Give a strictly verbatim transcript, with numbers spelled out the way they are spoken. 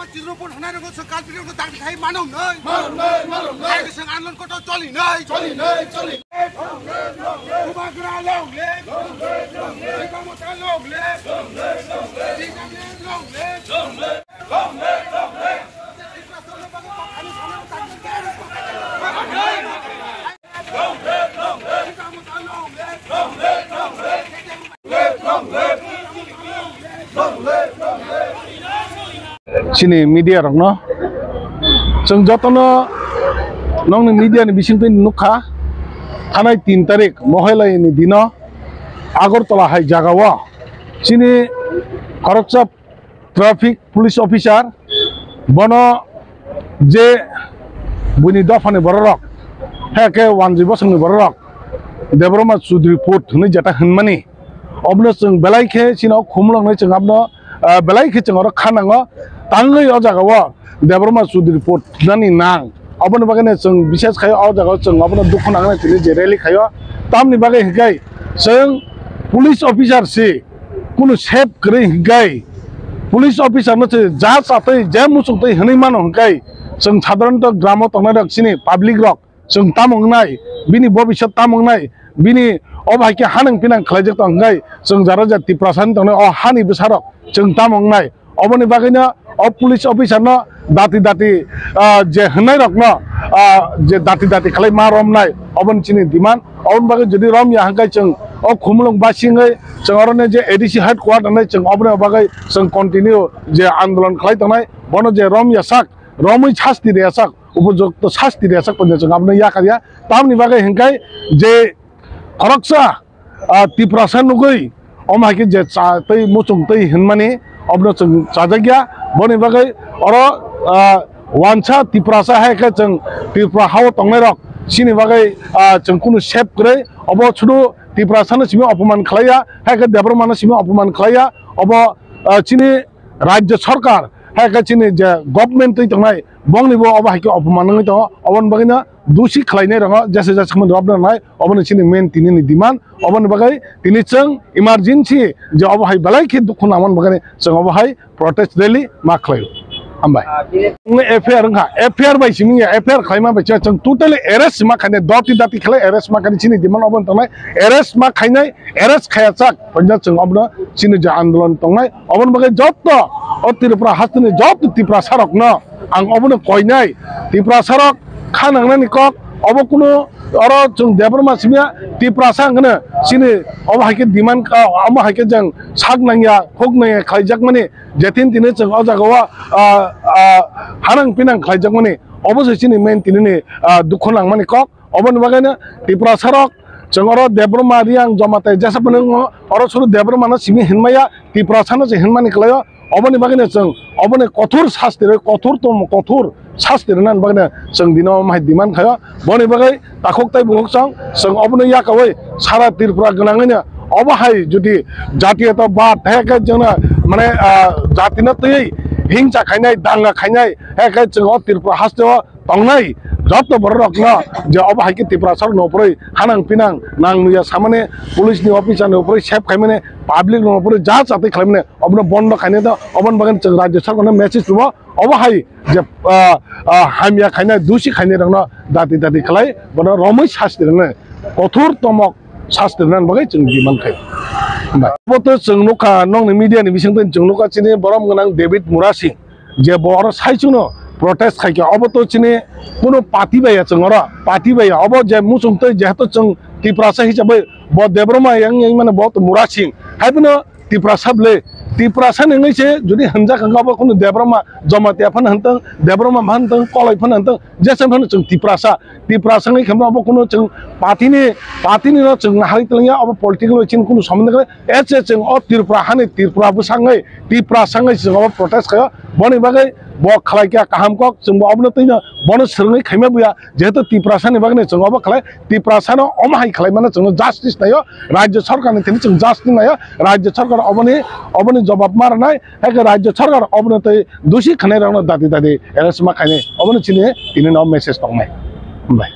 Chidropur hanai rok se kalpirok tak khai mano noi. Mano noi, mano noi. Hai se andolon koto choli noi. Choli noi, choli. Bubagra long live. Long live, long live. Bubagra long live. Long live, long live. Bubagra long live. Long live, long live. Long live, long live. Chini media rokno, chwng jotono nongni media ni bisingtwi nukha, thanai tin tarik Mohelai ni dino Agartala hai jagao chini khoroksa traffic police officer, bono je buini dophani bororok, hai khe wanjwi bosongni bororok, Debbarma Chudri Put hwnwi jeta hwnmani, obono chwng belai khe chini o khumulwngnai chwng abono, ah, belai khe chwng oro kha nango, tangwi o jagao Debbarma Chudri Put nani nang. Oboni bagwi no chwng bises khai o jagao chwng obono dukhu nangnai tini je rally khaio. Tamni bagwi hwnkhe chwng police officer si, kunu sep kwrwi hwnkhe police officer no se ja chatwi je muchungtwi hwnwi mano hwnkhe chwng sadharanto gramo tongnai rok chini public rok chwng tamo wngnai, bini bobiswt tamo wngnai, bini obo hai khe hanang pinang khlaijak tong hwnkhe chwng jara ja Tiprasa ni tongnai o hani bwsarok chwng tamo wngnai. Oboni bagwino o police officer no dati dati, ah, je hwnai rok no, ah, je dati dati khlai ma romnai, oboni chini demand. Oboni bagwi jodi romya hwnkhe chwng o khumulwng basingwi chwng oro ne je A D C headquarter nai chwng oboni bagwi chwng continue je andolon khlai tongnai, bono je romya sak, romwi sasti rwya sak, upojukto sasti rwya sak, chwng abono yakarya. Tamni bagwi hwnkhe je khoroksa, ah, Tiprasa nugwi omo hai khe je cha tei muchung tei hwnmani obono chwng chajakya. Boni bagwi oro, ah, wansa Tiprasa hai khe chwng Tripura hao tongnai rok chini bagwi, ah, chwng kunu sep kwrwi. Obo sudu Tiprasa no simi opoman khlaiya, hai khe Debbarma no simi opoman khlaiya. Obo, ah, chini Rajya Sarkar hai khe chini je government twi tongnai bongni bo obo hai khe opoman wngwi tongo. Oboni bagwi no dusi khlainai rokno jesa jesa kheno jawab rwnai, oboni chini main tini ni demand. Oboni bagwi tini chwng emergency je obo hai belai khe dukhu nangmani bagwi chwng obo hai protest rally ma khlaio. Hambai. F I R wngkha, F I R bai simi ya, F I R khlaima bai chwng totally arrest ma khainai, doti dati khlai arrest ma khainai chini demand oboni tongnai, arrest ma khainai, arrest khaya chak, poina chwng obono chini je andolon tongnai, oboni bagwi jotto o Tripura hasteni jotto Tiprasa rokno ang obono koinai, Tiprasa rok kha nangnani kok, obo kuno oro chwng Debbarma simya Tiprasa hwnkhe chini obo hai khe demand, ah, omo hai khe jang sak nangya, huk nangya khlaijakmani, jetin tini chwng o jagao, ah, ah, hanang pinang khlaijakmani, obo se chini main tini ni, ah, dukhu nangmani kok. Oboni bagwi no Tiprasa rok chwng oro Debbarma, Reang, Jamatia jesa phano wngo, oro suru Debbarma no simi hinmaya, Tiprasa no se hinmani kwlaio. Oboni bagwi no chwng oboni kothor sasti rwi, kothor tongmo kothor sasti rwnani bagwi no chwng dino omo hai demand khaio. Boni bagwi takhuk tei bukhuk chwng, chwng obono yakaui sara Tripura gwnangwi no obo hai jodi jatiyota bad hai khe chwngno mane, ah, jatino twiwi hingsa khainai, danga khainai hai khe chwng o Tripura hasteo tongnai joto bororokno je obo hai khe Tiprasa rokno uphurwi hanang pinang nang nuya samani, police ni officer ni uphurwi sep khaimani, public rokno uphurwi ja chatwi khlaimani, obono bondo khainai do, oboni bagwi chwng Rajya Sarkar no message rwo, obo hai je, ah, ah, hamya khainai, dusi khainai rokno dati dati khlai, bono romwi sasti rwnai, kothor tomok sasti rwnani bagwi chwng demand khai. Obo to chwng nukha, nokni media ni bisingtwi chwng nukha, chini borom gwnang David Murasing. Je bo oro saichungno protest khaikha, obo to chini kuno party bai ya chwng oro, party bai ya. Obo je muchung twi jehetu chwng Tiprasa hisabai bo Debbarma yang yang mane bo to Murasing. Hai bono Tiprasa bwle, Tiprasa ni wngwi se jodi hwnjak hwnkha bo kuno Debbarma Jamatia phano hwntwng, Debbarma phano hwntwng, Koloi phano hwntwng, jesa phano chwng Tiprasa. Tiprasa wngwi khe obo kuno chwng party ni, party ni no chwng naharwi twlangya, obo political bai chini kuno somondo kwrwi. Ese chwng o Tripura hani Tripura bwsangwi, Tiprasa wngwi chwng obo protest khaio. Boni bagwi bo khlai kha kaham kok, chwng bo obono twi no bono swrwngwi khaima buya. Jehetu Tiprasa ni bagwi no chwng obo khlai, Tiprasa no omo hai khlai mano chwng justice naio, Rajya Sarkar ni thani chwng justice naio, Rajya Sarkar oboni, oboni jobab ma rwnai, hai khe Rajya Sarkar obono twi dusi khanai rokno dati dati arrest ma khainai, obono chini tini no message tongnai. Hambai.